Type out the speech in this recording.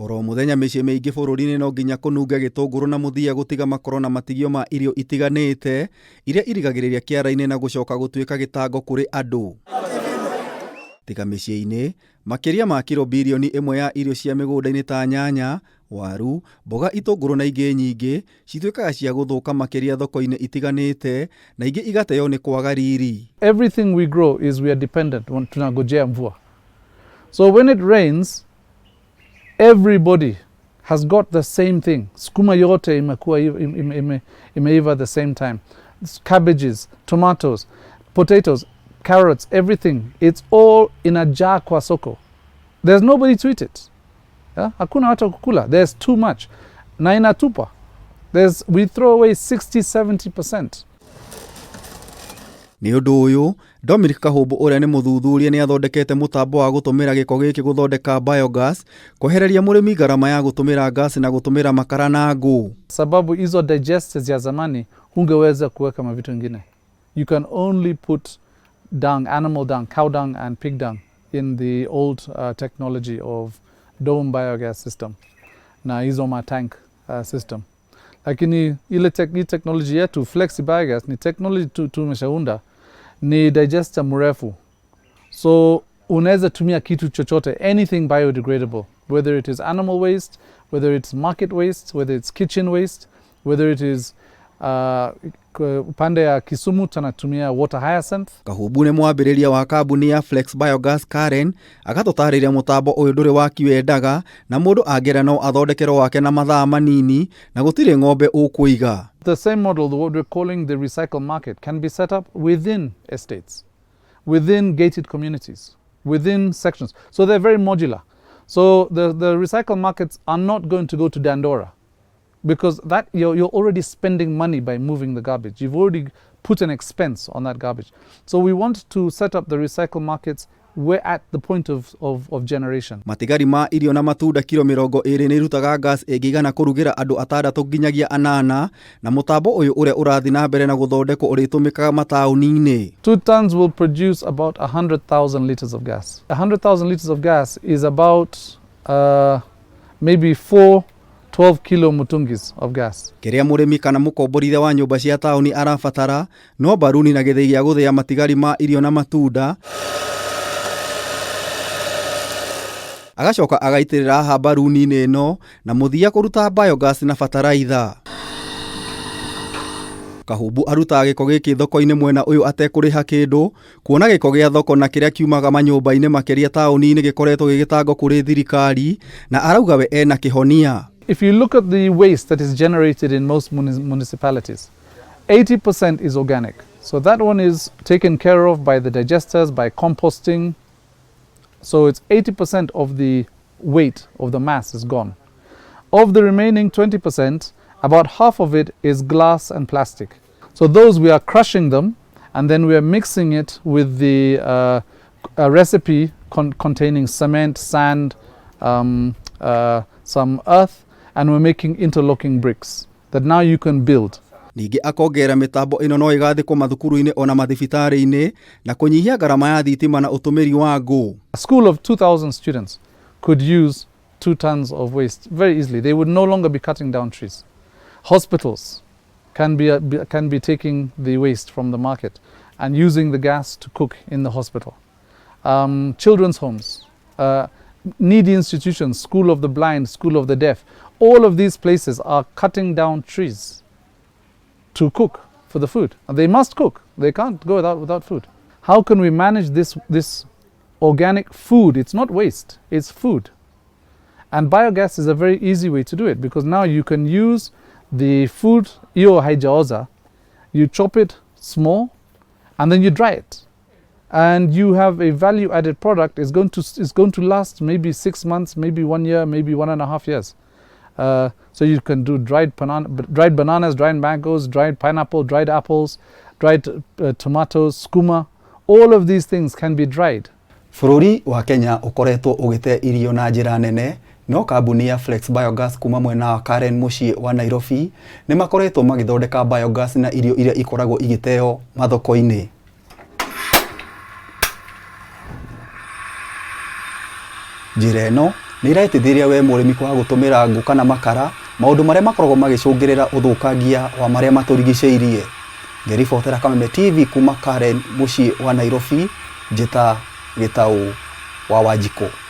Oro mũthenya mĩciĩ mĩingĩ bũrũri-inĩ no nginya kũnunge gĩtũngũrũ na mũthia gũtiga makoro na matigio ma irio itiganĩte iria irigagĩrĩria kĩara-inĩ na gũcoka gũtuĩka gĩtango kũrĩ andũ. Tiga mĩciĩ-inĩ, makĩria ma kiro birioni ĩmwe ya irio cia mĩgũnda-inĩ ta nyanya, waru, mboga, itũngũrũ na ingĩ nyingĩ cituĩkaga cia gũthũka makĩria thoko-inĩ itiganĩte na ingĩ igateo nĩ kwaga riri. Everything we grow is we are dependent on tunangojea mvua. So when it rains, everybody has got the same thing. Sukuma yote imekuwa imeiva the same time. Cabbages, tomatoes, potatoes, carrots, everything. It's all inajaa kwa soko. There's nobody to eat it. Yeah? Hakuna watu wa kukula. There's too much. Na inatupa. We throw away 60-70%. Nĩ ũndũ ũyũ, Dominic Kahũmbũ ũrĩa nĩ mũthuthuria nĩ athondekete mũtambo wa gũtũmĩra gĩko gĩkĩ gũthondeka biogas, kwehereria mũrĩmi ngarama ya gũtũmĩra gas na gũtũmĩra makara na ngũ. Sababu hizo digesters ya zamani hungeweza kuweka mavitu ingine. You can only put dung, animal dung, cow dung and pig dung in the old technology of dome biogas system na hizo ma tank system. Lakini ile technology yetu Flexi Biogas ni technology tumeshaunda, ni digester mrefu. So unaweza tumia kitu chochote, anything biodegradable, whether it is animal waste, whether it's market waste, whether it's kitchen waste, whether it is upande ya Kisumu tunatumia water hyacinth. Kahumbu nĩ mwambĩrĩria wa kambuni ya Flex Biogas Karen agatũtarĩria mũtambo ũyũ ndũrĩ waki wendaga na mũndũ angĩenda no athondekerwo wake na mathaa manini na gũtirĩ ng'ombe ũkũiga. The same model, what we're calling the recycle market, can be set up within estates, within gated communities, within sections. So they're very modular. So the recycle markets are not going to go to Dandora, because that you're already spending money by moving the garbage. You've already put an expense on that garbage. So we want to set up the recycle markets we're at the point of generation. Matigari ma irio na matunda kiro mĩrongo ĩrĩ nĩ irutaga gas ĩngĩigana kũrugĩra andũ atandatũ nginyagia anana, na mũtambo ũyũ ũrĩa ũrathiĩ na mbere na gũthondekwo ũrĩtũmĩkaga mataũni-inĩ. 2 tons will produce about 100,000 liters of gas. 100,000 liters of gas is about maybe 4 12 kilo mutungis of gas. Kĩrĩa mũrĩmi kana mũkomborithia wa nyũmba cia taũni arabatara no mbaruni na gĩthĩi gĩa gũthĩa matigari ma irio na matunda, agacoka agaitĩrĩra haha mbaruni-inĩ ĩno na mũthia kũruta biogas na bataraitha. Kahumbu arutaga gĩko gĩkĩ thoko-inĩ mwena ũyũ atekũrĩha kĩndũ, kuona gĩko gĩa thoko na kĩrĩa kiumaga manyũmba-inĩ makĩria taũni-inĩ gĩkoretwo gĩgĩtangwo kũrĩ thirikari, na arauga we ena kĩhonia. If you look at the waste that is generated in most municipalities, 80% is organic. So that one is taken care of by the digesters, by composting. So it's 80% of the weight of the mass is gone. Of the remaining 20%, about half of it is glass and plastic. So those we are crushing them, and then we are mixing it with the a recipe containing cement, sand, some earth, and we're making interlocking bricks that now you can build. Ningĩ akongerera mĩtambo ĩno no ĩgathĩkwo mathukuru-inĩ ona mathibitarĩ-inĩ na kũnyihia ngarama ya thitima na ũtũmĩri wa ngũ. A school of 2,000 students could use 2 tons of waste very easily. They would no longer be cutting down trees. Hospitals can be taking the waste from the market and using the gas to cook in the hospital. Children's homes, needy institutions, school of the blind, school of the deaf, all of these places are cutting down trees to cook for the food. And they must cook. They can't go without food. How can we manage this organic food? It's not waste, it's food. And biogas is a very easy way to do it, because now you can use the food, iyo haijaoza, you chop it small and then you dry it. And you have a value-added product. It's going to last maybe 6 months, maybe 1 year, maybe 1.5 years. So you can do dried bananas, dried mangoes, dried pineapple, dried apples, dried tomatoes, skuma. All of these things can be dried. Bũrũri wa Kenya ũkoretwo ũgĩte irio na njĩra nene, no kambuni ya Flex Biogas kuma mwena wa Karen mũciĩ wa Nairobi nĩ makoretwo magĩthondeka biogas na irio iria ikoragwo igĩteo mathoko-inĩ. Njĩra ĩno Nĩ irateithĩrĩria we mũrĩmi kwaga gũtũmĩra ngũ kana makara, maũndũ marĩa makoragwo magĩcũngĩrĩra ũthũkangia wa marĩa matũrigicĩirie. Ngĩribotera Kameme TV kuma Karen mũciĩ wa Nairobi, njĩta Gĩtaũ wa Wanjikũ.